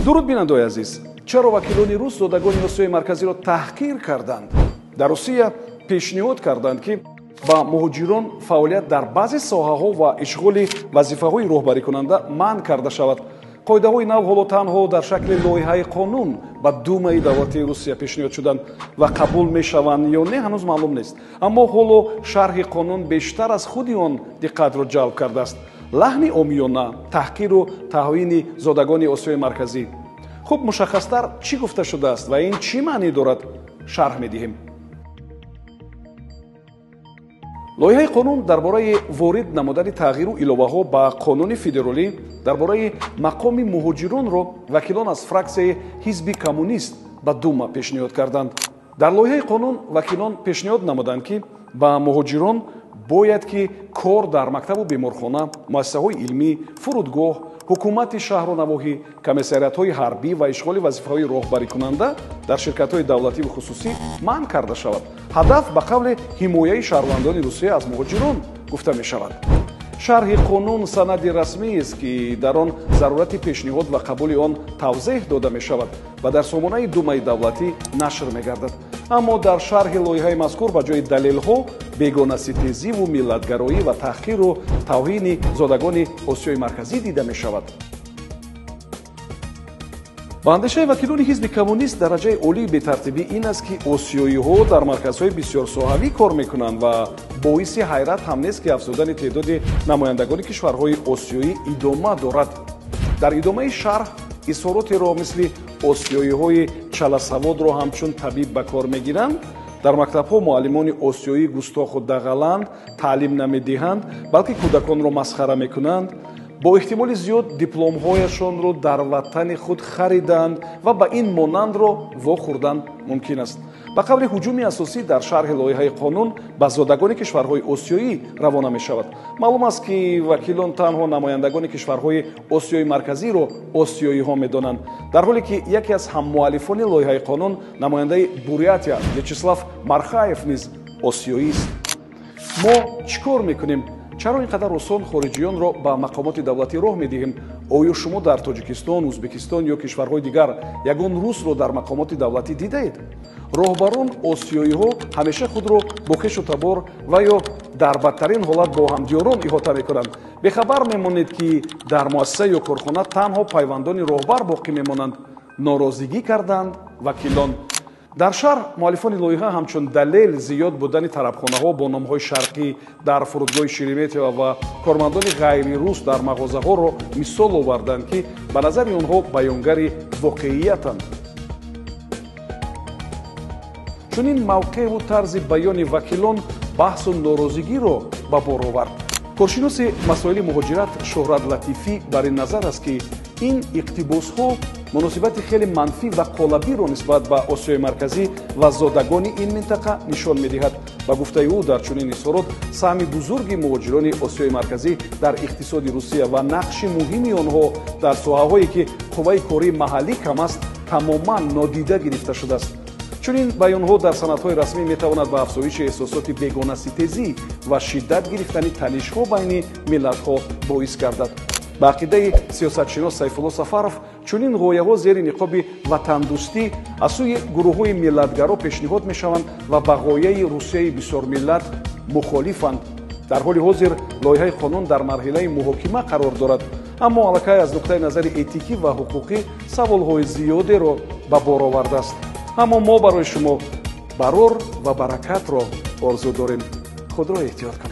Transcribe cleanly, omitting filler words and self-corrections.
Дуруд, бинандаои азиз. Чаро вакилони рус зодагони Осиёи Марказиро таҳқир карданд? Дар Русия пешниҳод карданд, ки ба муҳоҷирон фаъолият дар баъзе соҳаҳо ва ишғоли вазифаҳои роҳбарикунанда манъ карда шавад. Қоидаҳои нав ҳоло танҳо дар шакли лоиҳаи қонун ба Думаи давлатии Русия пешниҳод шуданд ва қабул мешаванд ё не, ҳанӯз маълум нест. Аммо ҳоло шарҳи қонун бештар аз худи он диққатро ҷалб кардааст. Лаҳни омиёна, таҳқиру таҳвини зодагони Осиёи Марказӣ. Хуб, мушаххастар чӣ гуфта шудааст ва ин чӣ маънӣ дорад, шарҳ медиҳем. Лоиҳаи қонун дар бораи ворид намудани тағйиру иловаҳо ба қонуни федералӣ дар бораи мақоми муҳоҷиронро вакилон аз фраксияи ҳизби коммунист ба Дума пешниҳод карданд. Дар лоиҳаи қонун вакилон пешниҳод намуданд, ки ба муҳоҷирон бояд ки кор дар мактабу беморхона, муассисаҳои илмӣ, фурудгоҳ, ҳукумати шаҳру навоҳӣ, комиссариатҳои ҳарбӣ ва ишғоли вазифаҳои роҳбарикунанда дар ширкатҳои давлативу хусусӣ манъ карда шавад. Ҳадаф, ба қавле, ҳимояи шаҳрвандони Русия аз муҳоҷирон гуфта мешавад. Шарҳи қонун санади расмиест, ки дар он зарурати пешниҳод ва қабули он тавзеҳ дода мешавад ва дар сомонаи Думаи давлатӣ нашр мегардад. Аммо дар шарҳи лоиҳаи мазкур ба ҷои далелҳо бегонаситезиву миллатгароӣ ва таҳқиру тавҳини зодагони Осиёи Марказӣ дида мешавад. Ба андешаи вакилони ҳизби коммунист, дараҷаи олии бетартибӣ ин аст, ки осиёиҳо дар марказҳои бисёрсоҳавӣ кор мекунанд ва боиси ҳайрат ҳам нест, ки афзудани теъдоди намояндагони кишварҳои осиёӣ идома дорад. Дар идомаи шарҳ изҳоротеро мисли осиёиҳои чаласаводро ҳамчун табиб ба кор мегиранд, дар мактабҳо муаллимони осиёӣ густоху дағаланд, таълим намедиҳанд, балки кӯдаконро масхара мекунанд, бо эҳтимоли зиёд дипломҳояшонро дар ватани худ хариданд ва ба ин монандро вохӯрдан мумкин аст. Ба қавли ҳуҷуми асосӣ дар шарҳи лоиҳаи қонун ба зодагони кишварҳои осиёӣ равона мешавад. Маълум аст, ки вакилон танҳо намояндагони кишварҳои Осиёи Марказиро осиёиҳо медонанд, дар ҳоле ки яке аз ҳаммуаллифони лоиҳаи қонун, намояндаи Бурятия Вячеслав Мархаев, низ осиёист. Мо чӣ кор мекунем? Чаро ин қадар осон хориҷиёнро ба мақомоти давлатӣ роҳ медиҳем? Оё шумо дар Тоҷикистон, Ӯзбекистон ё кишварҳои дигар ягон русро дар мақомоти давлатӣ дидаед? Роҳбарон осиёиҳо ҳамеша худро бо хешу табор ва ё дар бадтарин ҳолат бо ҳамдиёрон иҳота мекунанд. Бехабар мемонед, ки дар муассиса ё корхона танҳо пайвандони роҳбар боқӣ мемонанд. Норозигӣ карданд вакилон. Дар шарҳ муаллифони лоиҳа ҳамчун далел зиёд будани тарабхонаҳо бо номҳои шарқӣ дар фурудгоҳи Шереметьево ва кормандони ғайрирус дар мағозаҳоро мисол оварданд, ки ба назари онҳо баёнгари воқеиятанд. Чунин мавқеъу тарзи баёни вакилон баҳсу норозигиро ба бор овард. Коршиноси масоили муҳоҷират Шӯҳрат Латифӣ бар ин назар аст, ки ин иқтибосҳо муносибати хеле манфӣ ва қолабиро нисбат ба Осиёи Марказӣ ва зодагони ин минтақа нишон медиҳад. Ба гуфтаи ӯ, дар чунин изҳорот саҳми бузурги муҳоҷирони Осиёи Марказӣ дар иқтисоди Русия ва нақши муҳими онҳо дар соҳаҳое, ки қувваи кории маҳаллӣ кам аст, тамоман нодида гирифта шудааст. Чунин баёнҳо дар санадҳои расмӣ метавонад ба афзоиши эҳсосоти бегонаситезӣ ва шиддат гирифтани танишҳо байни миллатҳо боис гардад. Ба ақидаи сиёсатшинос Сайфулло Сафаров, чунин ғояҳо зери ниқоби ватандӯстӣ аз сӯи гурӯҳҳои миллатгаро пешниҳод мешаванд ва ба ғояи Русияи бисёрмиллат мухолифанд. Дар ҳоли ҳозир лоиҳаи қонун дар марҳилаи муҳокима қарор дорад, аммо аллакай аз нуқтаи назари этикӣ ва ҳуқуқӣ саволҳои зиёдеро ба бор овардааст. Аммо мо барои шумо барор ва баракатро орзу дорем. Худро эҳтиёт кунед.